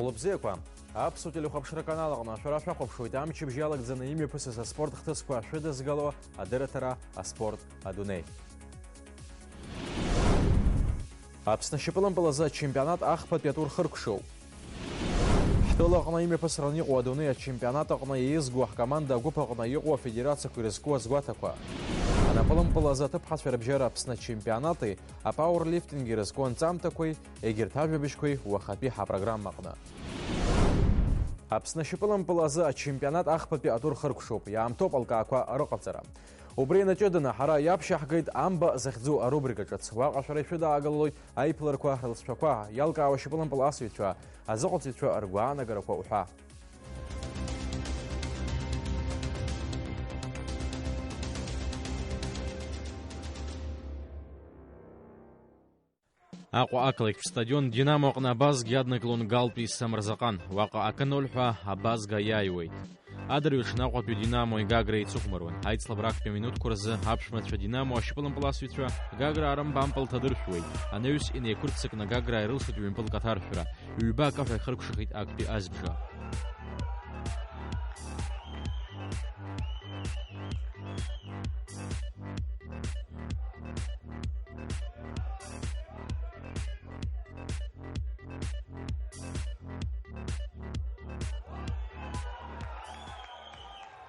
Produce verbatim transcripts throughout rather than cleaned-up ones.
Лыбзиақәа, аԥсуа телехәаԥшра канал аҟны шәара шәахәаԥшуеит амчыбжь иалагӡаны имҩаԥысыз аспорт хҭысқәа шәыдызгало адырраҭара «Аспорт адунеи». Аԥсны ашьапылампыл азы ачемпионат ахԥатәи атур хыркәшоуп. Ҳтәылаҟны имҩаԥысран иҟоу адунеи ачемпионат аҟны еизго ҳкоманда агәыԥ аҟны иҟоу афедерациақәа ирызку азгәаҭақәа. Анапылампыл азы аҭыԥҳацәа рыбжьара Аԥсны ачемпионати апауерлифтинги ирызку анҵамҭақәеи, егьырҭ ажәабжьқәеи уахатәи ҳапрограммаҟны. Аԥсны ашьапылампыл азы ачемпионат ахԥатәи атур хыркәшоуп, иаамҭоуп алкаақәа рыҟаҵара. Убри инаҷыданы ҳара иаԥшьаҳгеит «Амба» захьӡу арубрика ҿыц. Уаҟа шәара ишәыдаагалалоит аиԥыларақәа рылҵшәақәа, иалкаауа ашьапылампыл асыҩцәа, азыҟаҵаҩцәа ргәаанагарақәа уҳәа. Аҟәа ақалақьтә стадион «Динамо» аҟны абазгьы иаднакылон Галтәи Самырзаҟан. Уаҟа акы ноль ҳәа абазга иааиуеит. Адырҩаҽны Аҟәатәи «Динамо»-и «Гагра» еицыхәмаруан. Аицлабра актәи аминуҭқәа рзы аԥшәмацәа «Динамо» ашьапылампыласҩцәа «Гагра» арымба ампыл ҭадыршәуеит. Анаҩс инеиқәырццакны «Гагра» ирылшеит ҩымпылк аҭаршәра. Ҩба акы ҳәа ихыркәшахеит актәи азбжа.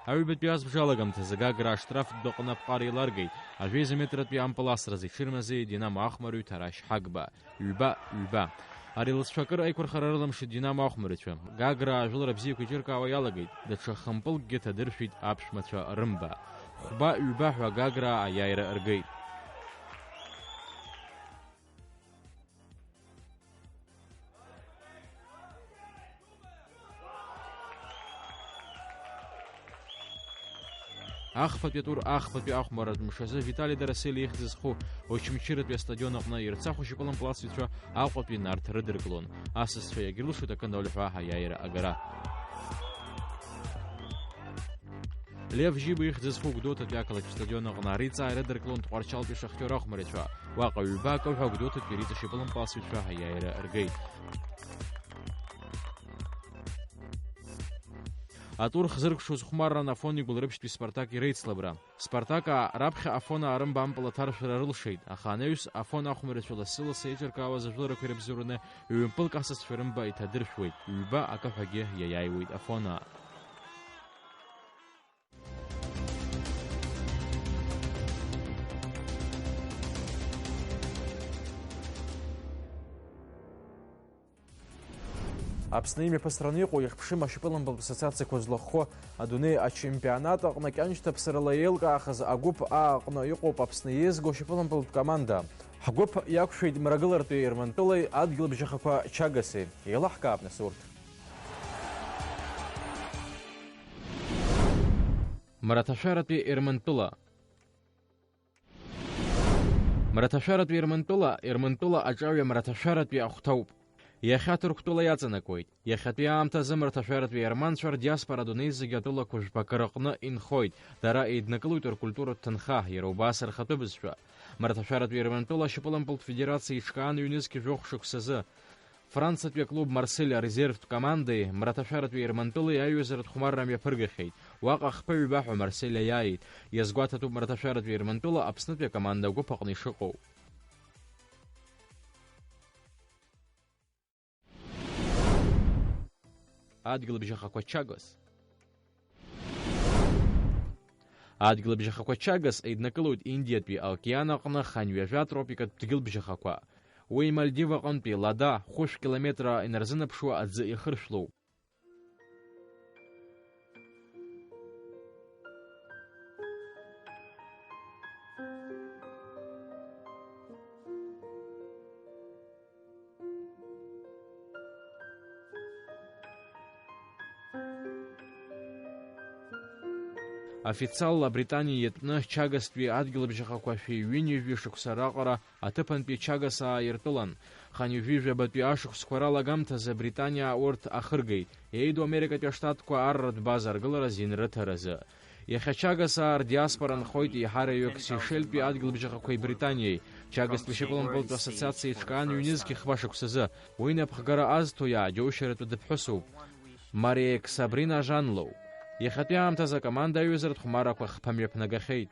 Аҩбатәи азбжа алагамҭазы Гагра аштрафтә дәаҟны аԥҟара еиларгеит, ажәеиза метратәи ампыл асразы иҽырмазеи «Динамо» ахәмарҩ Ҭарашь Ҳагба. Ҩба, ҩба. Ари лыҵшәа акыр аиқәырхара рылымшеит «Динамо» ахәмарҩцәа. Гагра ажәылара бзиақәа еиҿыркаауа иалагеит, даҽа хымпылкгьы ҭадыршәит аԥшәмацәа рымба. Хәба, ҩба ҳәа Гагра аиааира ргеит. Ахԥатәи атур ахԥатәи ахәмарратә мшазы Витали Дараселиа ихьӡ зху Очамчыратәи астадион аҟны Ерцахә ашьапылампыласҩцәа Аҟәатәи Нарҭ рыдыркылон. Асасцәа иагьрылшоит акы ноль ҳәа аиааира агара. Лев Жиба ихьӡ зху Гәдоуҭатәи ақалақь стадион аҟны ари ҵаа ирыдыркылон Тҟәарчалтәи Шахтиор ахәмарицәа. Уаҟа ҩба акы ҳәа Гәдоуҭатәи Риҵа ашьапылампыласҩцәа аиааира ргеит. Атур хзыркәшоз хәмарран Афон игәылрыԥшьтәи Спартак иреицлабра. Спартак раԥхьа Афон арымба ампыл аҭаршәра рылшеит, аха анаҩс Афон ахәмарҩцәа лассы-лассы еиҿыркаауаз ажәыларақәа ирыбзоураны ҩымпылк асасцәа рымба иҭадыршәуеит, ҩба акы ҳәагьы иаиааиуеит Афонаа. Аԥсны имҩаԥысраны иҟоу ихԥшым ашьапылампылтә ассоциациақәа злахәхо адунеи ачемпионат аҟны кьаншьҭаԥсарала еилкаахаз агәыԥ А аҟны иҟоуп Аԥсны еизго ашьапылампылтә команда. Ҳгәыԥ иақәшәеит Мрагылартәи Ермантәылеи адгьылбжьахақәа Чагаси. Еилаҳкаап нас урҭ. Мраҭашәаратәи Ермантәыла. Мраҭашәаратәи Ермантәыла, Ермантәыла аҿаҩа Мраҭашәаратәи ахәҭоуп. Иахьа Ҭырқәтәыла иаҵанакуеит. Иахьатәи аамҭазы Мраҭашәаратәи ерманцәа рдиаспора адунеи зегьы атәылақәа жәпакы рыҟны инхоит. Дара еиднакылоит ркультуратә ҭынха, иара убас рхатәы бызшәа. Мраҭашәаратәи Ермантәыла ашьапылампылтә федерациа иҿкаан ҩнызқь жәохә шықәсазы. Франциатәи аклуб Марсель арезервтә командеи Мраҭашәаратәи Ермантәылеи аиҩызаратә хәмарра мҩаԥыргахьеит. Уаҟа хԥа-ҩба ҳәа Марсель аиааит. Иазгәаҭатәуп Мраҭашәаратәи Ермантәыла Аԥснытәи акоманда агәыԥ аҟны ишыҟоу. Адгьылбжьахақәа Чагас. Адгьылбжьахақәа Чагас еиднакылоит Индиатәи аокеан аҟны ханҩажәа тропикатә дгьылбжьахақәа. Уи Мальдив аҟынтәи Лада хәышә километра инарзынаԥшуа аӡы ихыршәлоуп. Официалла Британиа иатәны Чагастәи адгьылбжьахақәа шәи ҩынҩажәи шықәса раҟара аҭыԥантәи Чагасаа иртәылан. Ханҩажәи жәабатәи ашықәсқәа ралагамҭазы Британиа урҭ ахыргеит, еиду Америкатәи аштатқәа арратә база аргылара азин рыҭаразы. Иахьа Чагасаа рдиаспора нхоит еиҳараҩык Сешельтәи адгьылбжьахақәеи Британиеи. Чагастәи шьапылампылтә ассоциациа еиҿкаан ҩнызқь хԥа шықәсазы. Уи напхгара азҭо иааџьоушьаратәы дыԥҳәысуп. Мариек Сабрина Жанлоу. Иахьатәи аамҭазы акоманда аҩызаратә хәмарақәа хԥа мҩаԥнагахьеит.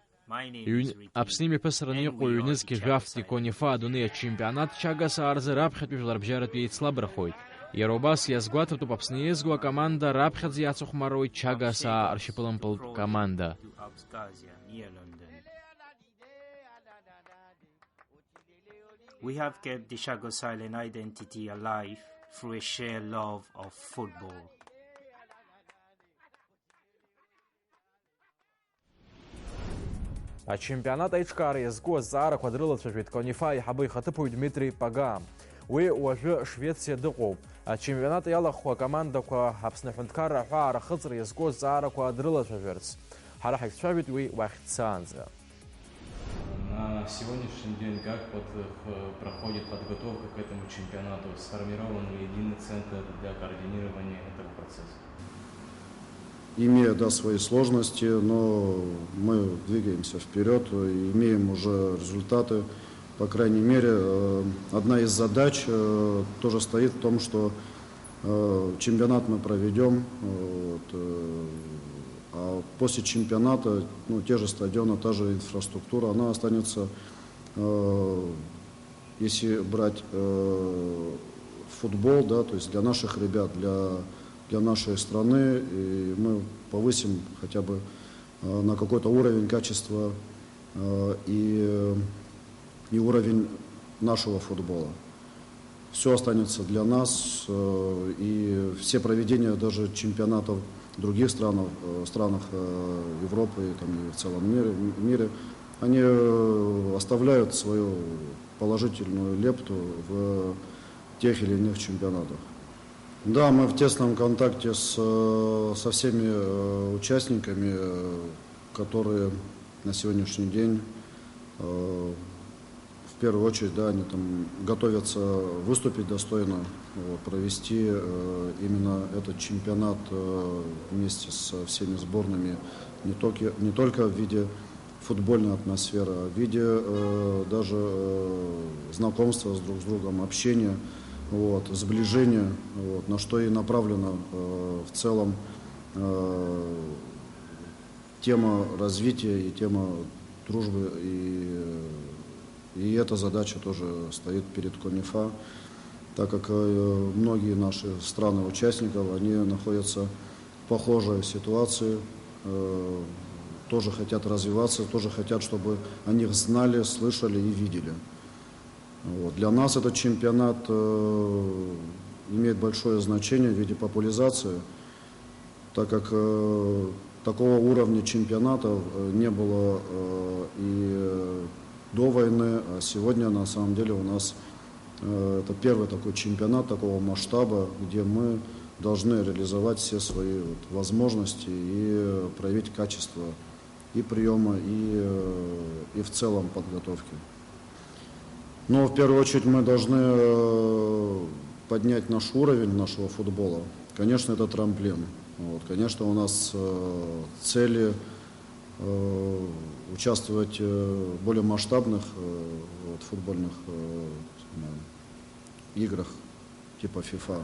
Ҩн-, Аԥсны имҩаԥысраны иҟоу ҩнызқь жәафтәи Конифа адунеи ачемпионат Чагасаа рзы раԥхьатәи жәларбжьаратәы еицлабрахоит. Иара убас иазгәаҭатәуп Аԥсны еизго акоманда раԥхьаӡа иацыхәмаруеит Чагасаа ршьапылампылтә команда. We have kept the Chagas Island identity alive through a shared love of football. Ачемпионат аиҿкаара иазку азҵаарақәа дрылацәажәеит Конифа аиҳабы ихаҭыԥуаҩ Дмитри Пага. Уи уажәы Швециа дыҟоуп. Ачемпионат иалахәу акомандақәа Аԥсны аҳәынҭқарра аҳәаа рахыҵра иазку азҵаарақәа дрылацәажәарц. Ҳара ҳаицәажәеит уи уахь дцаанӡа. На сегодняшний день как вот, э, проходит подготовка к этому чемпионату? Сформирован ли единый центр для координирования этого процесса? Имея, да, свои сложности, но мы двигаемся вперёд, э, имеем уже результаты. По крайней мере, э, одна из задач, э, тоже стоит в том, что Э, чемпионат мы проведём, э, вот, э, а после чемпионата, ну, те же стадионы, та же инфраструктура, она останется, э, если брать, э, футбол, да, то есть для наших ребят, для, для нашей страны, и мы повысим хотя бы э, на какой-то уровень качества, э, и, и уровень нашего футбола. Всё останется для нас, э, и все проведения даже чемпионатов в других странах, э, странах, э, Европы и там, и в целом мире, мире, они, э, оставляют свою положительную лепту в тех или иных чемпионатах. Да, мы в тесном контакте с, э, со всеми, э, участниками, э, которые на сегодняшний день, э, в первую очередь, да, они там готовятся выступить достойно, вот, провести, э, именно этот чемпионат, э, вместе со всеми сборными, не только, не только в виде футбольная атмосфера, в виде, э, даже, э, знакомства с друг с другом, общения, вот, сближения, вот, на что и направлена, э, в целом, э, тема развития и тема дружбы, и, и эта задача тоже стоит перед Конифа, так как, э, многие наши страны-участников, они находятся похожая ситуация, э, тоже хотят развиваться, тоже хотят, чтобы о них знали, слышали и видели. Вот. Для нас этот чемпионат, э, имеет большое значение в виде популяризации, так как, э, такого уровня чемпионатов, э, не было, э, и, э, до войны, а сегодня, на самом деле, у нас Э, это первый такой чемпионат такого масштаба, где мы должны реализовать все свои вот возможности и проявить качество и приёма, и, э, и в целом подготовки. Но в первую очередь мы должны, э, поднять наш уровень нашего футбола. Конечно, это трамплин. Вот. Конечно, у нас, э, цели, э, участвовать, э, в более масштабных, э, вот, футбольных, э, играх типа фифа.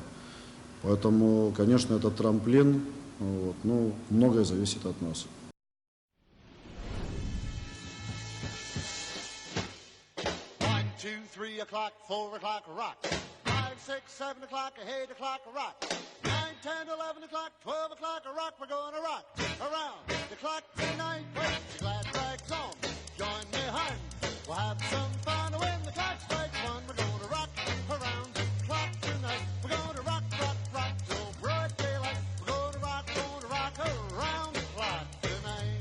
Поэтому, конечно, это трамплин. Вот, ну, многое зависит от нас. One, two, three o'clock, four o'clock, rock. Five, six, seven o'clock, eight o'clock, rock. Nine, ten, eleven o'clock, twelve o'clock, rock. We're gonna rock around the clock tonight. Place the glad rags on. Join me, hun. We'll have some fun when the clock strikes one. We're gonna rock around the clock tonight. We're gonna rock, rock, rock till broad daylight. We're gonna rock, gonna rock around the clock tonight.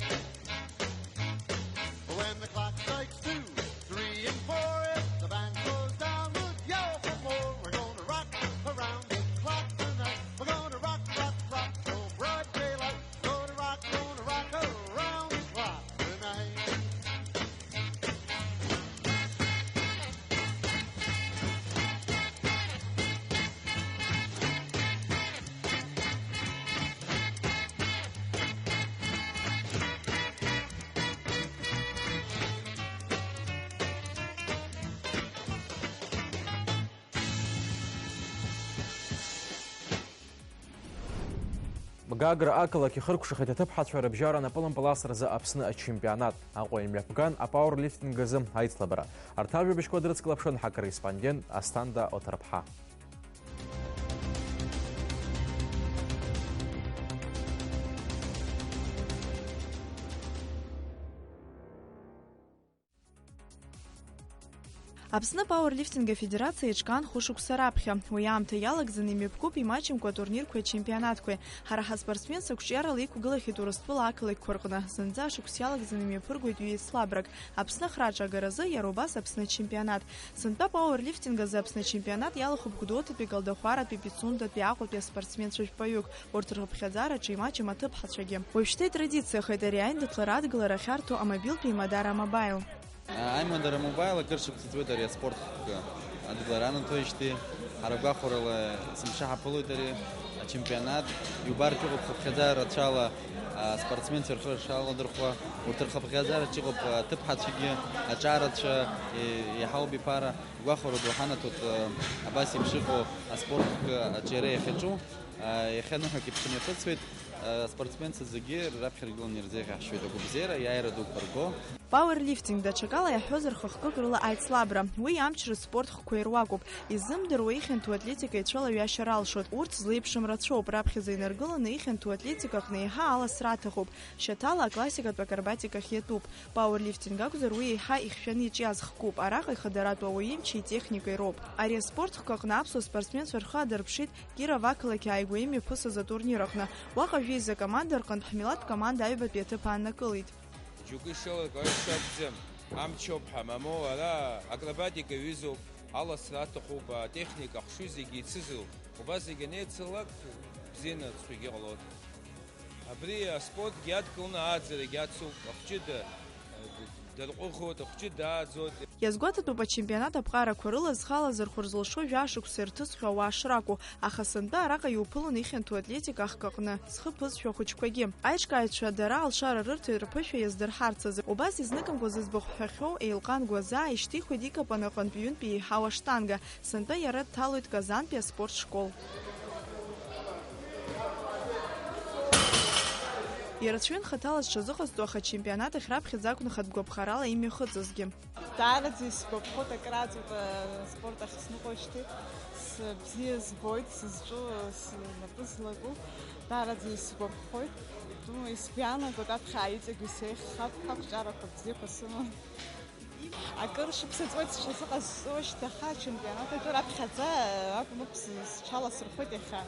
When the clock strikes two, three and four, if the band slows down, we'll yell for more. We're gonna rock around the clock tonight. We're gonna rock, rock, rock till broad daylight. Gonna rock, gonna rock around the clock tonight. Гагра ақалақь ихыркәшахеит аҭыԥҳацәа рыбжьара анапылампыл асразы Аԥсны ачемпионат. Аҟәа имҩаԥган апауерлифтинг азы аицлабра. Арҭ ажәабжьқәа дрыцклаԥшын ҳакорреспондент Асҭанда Оҭырԥҳа. Аԥсны апауерлифтинг афедерациа еиҿкаан хәышықәса раԥхьа. Уи аамҭа иалагӡаны имҩаԥгоуп имаҷымкәа атурнирқәеи ачемпионатқәеи. Ҳара ҳаспортсменцәа қәҿиарала иқәгылахьеит Урыстәыла ақалақьқәа рҟны. Зынӡа ашықәс иалагӡаны имҩаԥыргоит ҩеицлабрак. Аԥсны ахраҿы агаразы иара убас Аԥсны ачемпионат. Сынтәа апауерлифтинг азы Аԥсны ачемпионат иалахәуп Гәдоуҭатәи, Галдахәаратәи, Пицундатәи, Аҟәатәи аспортсменцәа жәпаҩык. Урҭ рхыԥхьаӡараҿы имаҷым аҭыԥҳацәагьы. Уажәшьҭа итрадициахеит ари аиндаҭлара адгылара ахьарҭо амобилтәи Имадара Мобаил. Аимадара Мобаил акыр шықәса ҵуеит ари аспорт хкы адгылара анаҭоижьҭеи. Ҳара гәахәарала есымша ҳаԥылоит ари ачемпионат. Иубартә иҟоуп хыԥхьаӡара рацәала аспортсменцәа рхы шаладырхәуа. Урҭ рхыԥхьаӡараҿ иҟоуп аҭыԥҳацәагьы, аҿарацәа, е-, еиҳауп иԥара. Гәахәара ду ҳанаҭоит, абас еиԥш иҟоу аспорт хкы аҿиара иахьаҿу. Иахьа ныҳәак еиԥш имҩаԥысуеит. Аспортсменцәа зегьы раԥхьа ргыланы ирзеиӷьаҳшьоит агәабзиара, иааира дуқәа рго. Пауерлифтинг, даҽакала иаҳҳәозар, хы-хкык рыла аицлабра. Уи амчра спорт хкқәа ируакуп. Изымдыруа ихьанҭоу атлетика ицәалаҩашьар алшоит. Урҭ злеиԥшым рацәоуп. Раԥхьаӡа инаргыланы ихьанҭоу атлетика аҟны еиҳа аласра аҭахуп. Шьаҭала аклассикатә акробатикахь иатәуп. Пауерлифтинг акәзар, уи еиҳа ихьшәаны иҿиаз хкуп. Араҟа ихадаратәу ауаҩы имчи итехникеи роуп. Ари аспорт хкы аҟны аԥсуа спортсменцәа рхы адырԥшит Киров ақалақь ааигәа имҩаԥысыз атурнир аҟны. Уаҟа жәеиза команда рҟынтә ҳмилаҭтә команда аҩбатәи аҭыԥ ааннакылеит. Џьоукы ишалак аҩ шакәӡам, амч ауп ҳәа, мамоу, ара акробатика ҩызоуп, аласра аҭахуп, атехника ахшыҩ зегьы еицызоуп. Убас зегьы анеицылак, бзианы ацәгьагьы ҟалоит. Абри аспортгьы адкыланы ааӡарагьы ацуп, ахәҷы да-, дарҟәыӷоит, ахәҷы дааӡоит. Иазгәаҭатәуп ачемпионат аԥҟарақәа рыла зхы алазырхәо рзылшо жәашықәса ирҭысхьоу ауаа шракәу, аха сынтәа араҟа иуԥылон ихьанҭоу атлетика ахк аҟны зхы ԥызшәо ахәыҷқәагьы. Аиҿкааҩцәа дара алшара рырҭеит рԥышәа иаздырҳарц азы. Убас изныкымкәа зыӡбахә ҳәахьоу еилҟан Гәазаа ишьҭихуеит икапан аҟынтә ҩынтә еиҳау аштанга. Сынтәа иара дҭалоит Казантәи аспорт школ. Ирацәаҩын хаҭала зҽазыҟазҵо, аха ачемпионат ахь раԥхьаӡа акәын хатә гәаԥхарала имҩахыҵызгьы. Даараӡа исгәаԥхоит, акрааҵуеит, аспорт ахь сныҟәоижьҭеи. Сыбзиа збоит, сызҿу, снапы злаку. Даараӡа исгәаԥхоит. Думаю, сгәы иаанагоит, аԥхьа иҵегьы сеиӷьхап, ҳақәҿиарақәа бзиақәа сымам. Акыр шықәса ҵуеит сҽазыҟазҵо, шьҭахьҟа ачемпионат атәы раԥхьаӡа акәын, сҽаласырхәит иахьа.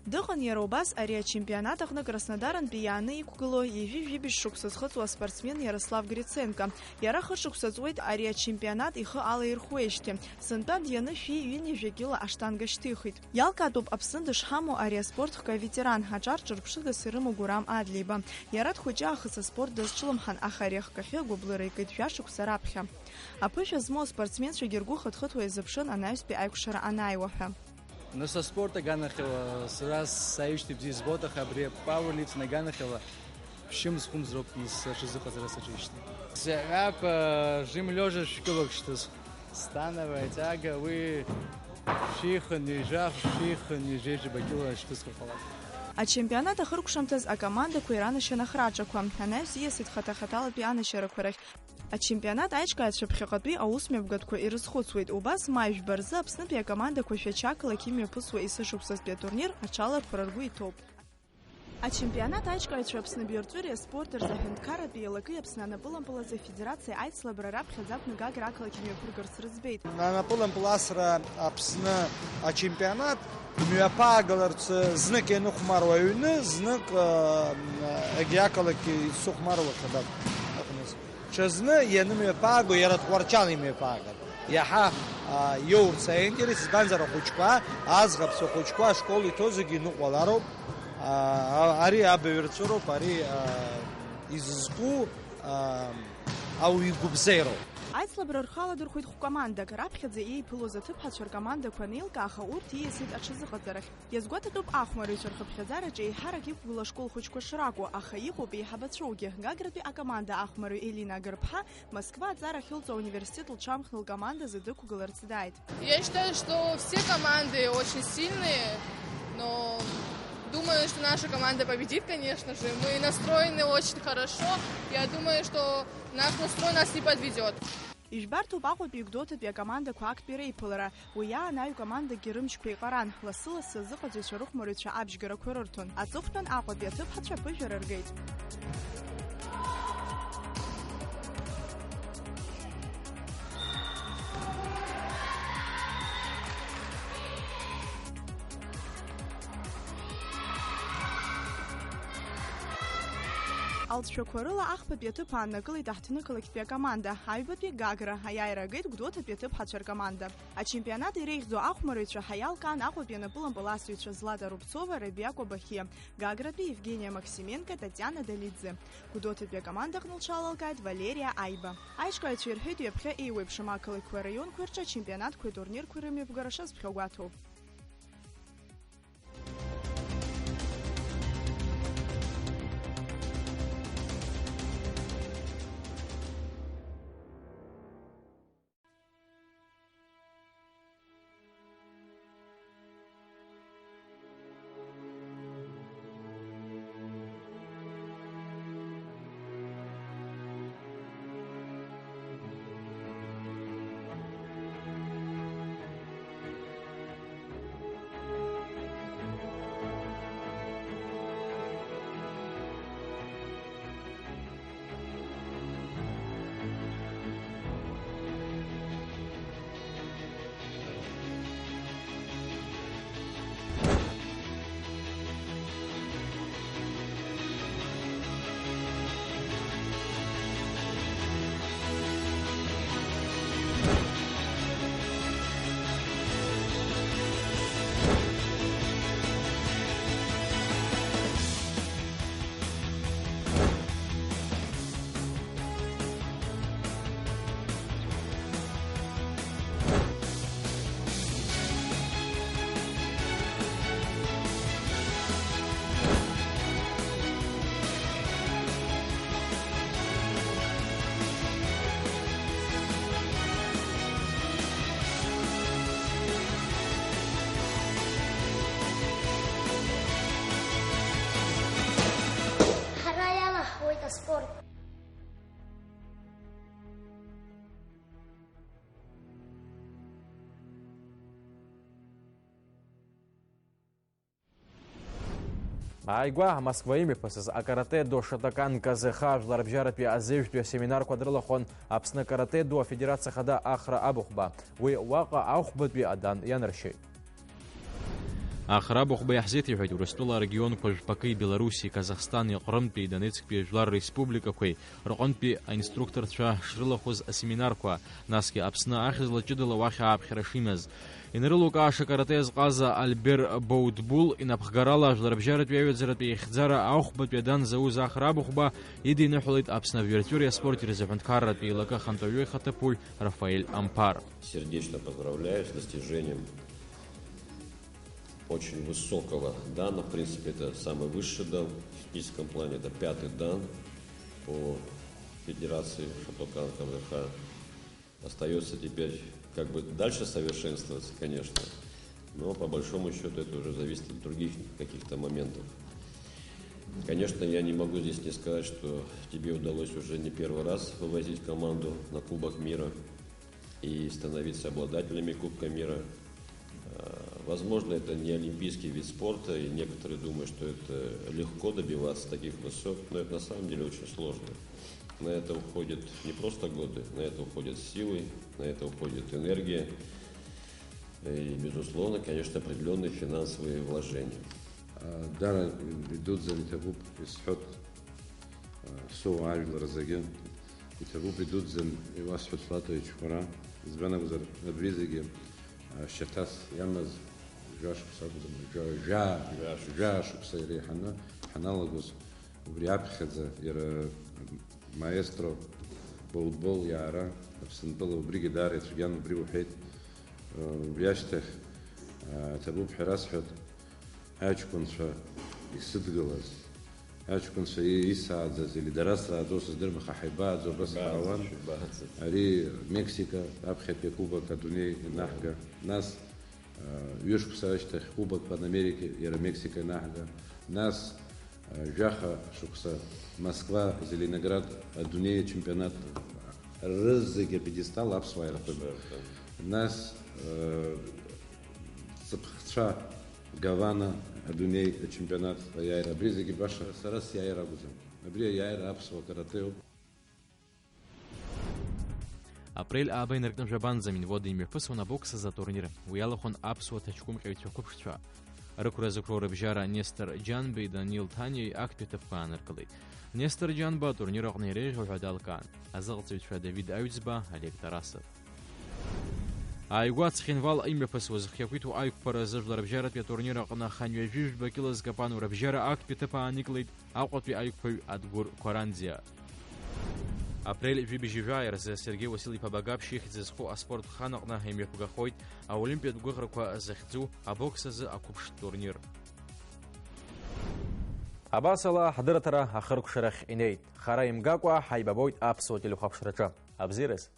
Дыҟан иара убас ари ачемпионат аҟны Краснодарантәи иааны иқәгылоу ҩажәи жәибжь шықәса зхыҵуа аспортсмен Иарослав Гриценко. Иара хышықәса ҵуеит ари ачемпионат ихы алаирхуеижьҭеи. Сынтәа дианы шәи ҩынҩажәа кьыла аштанга шьҭихит. Иалкаатәуп Аԥсны дышҳамоу ари аспорт хкы аветеран, аҿар ҿырԥшыгас ирымоу Гурам Адлеиба. Иара дхәыҷы аахыс аспорт дазҿлымҳан, аха ари ахкахьы агәыблыра икит жәашықәса раԥхьа. Аԥышәа змоу аспортсменцәагьы ргәы хыҭхыҭуа иазыԥшын анаҩстәи аиқәшара анааиуа ҳәа. Нас аспорт аганахьала сара сааижьҭеи бзиа избоит, аха абри апауерлифтинг аганахьала ԥшьымз-хәымз роуп нас аҽазыҟаҵара саҿижьҭеи. Сиаҳәап, а, жим лёжа шәкылак шьҭысхып. Становая тяга, уи шәихынҩажәа, шәихынҩажәеи жәаба кьыла шьҭысхыр ҟалап. Ачемпионат ахыркәшамҭаз акомандақәа иранашьан ахраҿақәа. Анаҩс ииасит хаҭа-хаҭалатәи анашьарақәа рахь. Ачемпионат аиҿкааҩцәа ԥхьаҟатәи аусмҩаԥгатәқәа ирызхәыцуеит. Убас маи жәба рзы Аԥснытәи акомандақәа Шәача ақалақь имҩаԥысуа есышықәсазтәи атурнир аҽалархәра ргәы иҭоуп. Ачемпионат аиҿкааҩцәа Аԥсны абиорҵәыреи аспорти рзы аҳәынҭқарратәи еилакеи Аԥсны анапылампыл азы афедерациа аицлабра раԥхьаӡа акәны Гагра ақалақь имҩаԥыргарц рыӡбеит. Анапылампыл асра Аԥсны ачемпионат мҩаԥаагаларц знык ианыхәмаруа аҩны, знык, э, егьи ақалақь ицыхәмаруа хадак аҟныз. Ҽазны ианымҩаԥааго, иара Тҟәарчал имҩаԥааган. Иаҳа, а, иоурц аинтерес, избанзар ахәыҷқәа, аӡӷабцәа хәыҷқәа ашкол иҭоу зегьы иныҟәалароуп. А, а, ари абаҩрҵәыроуп, ари, а, изызку, а, ауаҩы игәыбзиароуп. Аицлабра рхы аладырхәит хә-командак, раԥхьаӡа еиԥылоз аҭыԥҳацәа ркомандақәа анеилкааха, урҭ ииасит аҽазыҟаҵарахь. Иазгәаҭатәуп ахәмарыҩцәа рхыԥхьаӡараҿы еиҳарак иқәгылоу ашкол хәыҷқәа шракәу, аха иҟоуп еиҳабацәоугьы. Гагратәи акоманда ахәмарыҩ Елина Агырԥҳа Москва аҵара ахьылҵо ауниверситет лҽамхны лкомандазы дықәгыларц дааит. Я считаю, что все команды очень сильные, но Думаю, что наша команда победит, конечно же. Мы настроены очень хорошо. Я думаю, что наш настрой нас не подведет. Ижәбарҭоуп Аҟәатәи Гәдоуҭатәи акомандақәа актәи реиԥылара. Уи аан аҩ командакгьы рымчқәа еиҟаран. Лассы-лассы азыҟаҵаҩцәа рыхәмарҩцәа абжьгара қәа рырҭон. Аҵыхәтәан Аҟәатәи аҭыԥҳацәа аԥыжәара ргеит. Алҵшәақәа рыла ахԥатәи аҭыԥ ааннакылеит аҳҭнықалақьтәи акоманда, аҩбатәи Гагра, аиааира агеит Гәдоуҭатәи аҭыԥҳацәа ркоманда. Ачемпионат иреиӷьӡоу ахәмарыҩцәа ҳаиалкаан Аҟәатәи анапылампыл асыҩцәа Злата Рубцова, Рабиа Кәабахиа, Гагратәи Евгения Максименко, Татиана Далиӡе. Гәдоуҭатәи акоманда аҟны лҽалалкааит Валериа Аиба. Аиҿкааҩцәа ирҳәеит ҩаԥхьа еиуеиԥшым ақалақьқәеи араионқәеи рҿы ачемпионатқәеи атурнирқәеи рымҩаԥгара шазԥхьагәаҭоу. Ҳара иалаҳхуеит аспорт. Ааигәа Москва имҩаԥысыз акарате-до Шотокан Казеха ажәларбжьаратәи азеижәтәи асеминарқәа дрылахәын Аԥсны акарате-до афедерациа хада Ахра Абыхәба. Уи уаҟа ахәбатәи адан ианаршьеит. Ахра Абыхәба иаҳзеиҭеиҳәеит Урыстәыла арегионқәа жәпакы, Белоруссиеи, Казахстани, Ҟрымтәи, Донецктәи жәлар республикақәеи рҟынтәи аинструкторцәа шрылахәыз асеминарқәа, насгьы Аԥсны ахьӡала ҷыдала уахь ааԥхьара шимаз. Инарылукааша каратэ зҟаза Альбер Боутбул инапхгарала ажәларбжьаратәи аҩаӡаратәи ихьӡара ахәбатәи адан зауз Ахра Абыхәба идиныҳәалеит Аԥсны ажәларҵәыреи аспорти рзы аҳәынҭқарратәи еилакы ахантәаҩы ихаҭыԥуаҩ Рафаель Амԥар. Сердечно поздравляю с достижением очень высокого дана. В принципе, это самый высший дан. В физическом плане это пятый дан по федерации Шотокан Казеха. Остаётся теперь как бы дальше совершенствоваться, конечно, но по большому счёту это уже зависит от других каких-то моментов. Конечно, я не могу здесь не сказать, что тебе удалось уже не первый раз вывозить команду на Кубок мира и становиться обладателями Кубка мира. Э, возможно, это не олимпийский вид спорта, и некоторые думают, что это легко добиваться таких высот, но это на самом деле очень сложно. На это уходят не просто годы, на это уходят силы, на это уходит энергия и, безусловно, конечно, определённые финансовые вложения. Дара идуӡӡан иҭабуп исҳәот, соуаажәлар зегьы. Иҭабуп идуӡӡан иуасҳәо слаҭоит ичхәара. Избан акәзар, абри зегьы шьаҭас иамаз жәа шықәса акәӡам, жәа, жәаа, жәаа шықәса иреиҳаны ҳаналагоз, убри аԥхьаӡа иара маестро Боутбол иаара Аԥсынтәыла убригьы даара ицәгьан, убри уҳәеит. Убри ашьҭахь, иҭабуп ҳәа расҳәоит. Аҷкәынцәа исыдгылаз, аҷкәынцәа и-, исааӡаз, или дара сзааӡо сыздырам, аха ҳаибааӡо абас ҳаауан. Шәбааӡа. Ари Мексика, аԥхьатәи акубок адунеи ианаҳга. Нас Ҩышықәса ашьҭахь Кубок Панамерика иара Мексика ианаҳга, нас, жәаха шықәса Москва, Зеленоград адунеи ачемпионат рызегь апедестал аԥсуаа ирхыҵуеит. Нас, ҵыԥхцәа Гавана адунеи ачемпионат аиааира, абри зегьы баша сара сиааира акәӡам. Абри аиааира аԥсуа каратеуп. Апрель ааба инаркны жәабанӡа Минвода имҩаԥысуан абокс азы атурнир. Уи алахәын аԥсуа ҭаҷкәымҟьаҩцәа қәыԥшцәа. Рықәра зықәроу рыбжьара Нестор Џьанбеи Данил Ҭаниеи актәи аҭыԥқәа ааныркылеит. Нестор Џьанба атурнир аҟны иреиӷьу ҳәа далкаан. Азыҟаҵаҩцәа Давид Аҩӡба, Олег Тарасов. Ааигәа Цхинвал имҩаԥысуаз хиақәиҭу аиқәԥара зыжәларбжьаратәи атурнир аҟны ханҩажәижәба кьыла зкапану рыбжьара актәи аҭыԥ ааникылеит Аҟәатәи аиқәԥаҩ Адгәыр Қәаранӡиа. Апрель жәибжьи жәаа рзы Сергеи Уасил-иԥа Багаԥшь ихьӡ зху аспорт хан аҟны имҩаԥгахоит аолимпиатә гәыӷрақәа захьӡу абокс азы ақәыԥштә турнир. Абасала ҳдырраҭара ахыркәшарахь инеит. Хара имгакәа ҳаибабоит аԥсуа телехәаԥшраҿы. Абзиараз!